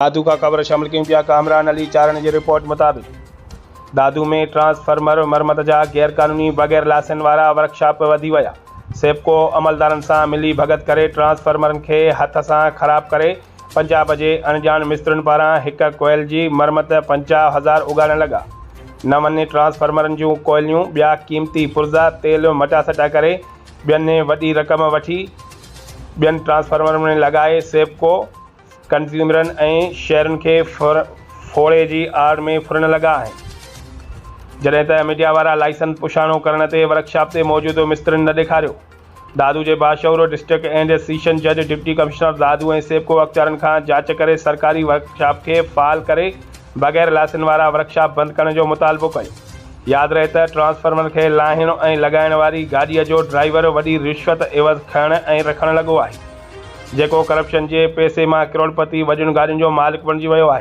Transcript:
دادو کان خبر شامل ڪيون پيا ڪامران علي چارڻ جي رپورٽ مطابق دادو ۾ ٽرانسفارمر مرمت جا غيرقانوني بغير لائسنس وارا ورڪشاپ وڌي ويا، سيپڪو عملدارن سان ملي ڀڳت ڪري ٽرانسفارمرن کي هٿ سان خراب ڪري پنجاب جي اڻڄاڻ مسترين پاران هڪ ڪوئل جي مرمت 50 هزار اڳاڙڻ لڳا، نون ٽرانسفارمرن جون ڪوئليون ٻيا قيمتي پرزا تيل مٽاسٽا ڪري ٻين وڏي رقم وٺي ٻين ٽرانسفارمرن ۾ لڳائي سيپڪو ڪنزيومرن ۽ شهرين کي ڦوڙي جي آڙ ۾ ڦرڻ لڳا آهن، جڏهن ته ميڊيا وارا لائسنس پڇاڻو ڪرڻ تي ورڪشاپ تي موجود مسترين نه ڏيکاريو. دادو جي باشعور ڊسٽرڪٽ اينڊ سيشن جج، ڊپٽي ڪمشنر دادو ۽ سيپڪو اختيارين کان جاچ ڪري سرڪاري ورڪشاپ کي فعال ڪري بغير لائسنس وارا ورڪشاپ بند ڪرڻ جو مطالبو ڪيو. ياد رهي ته ٽرانسفارمر کي لاهڻ ۽ لڳائڻ واري گاڏيء جو ڊرائيور وڏي رشوت عيوض کڻڻ ۽ رکڻ لڳو آهي. جيڪو ڪرپشن جي پئسي مان ڪروڙپتي وڏين گاڏين جو مالڪ بڻجي ويو آهي.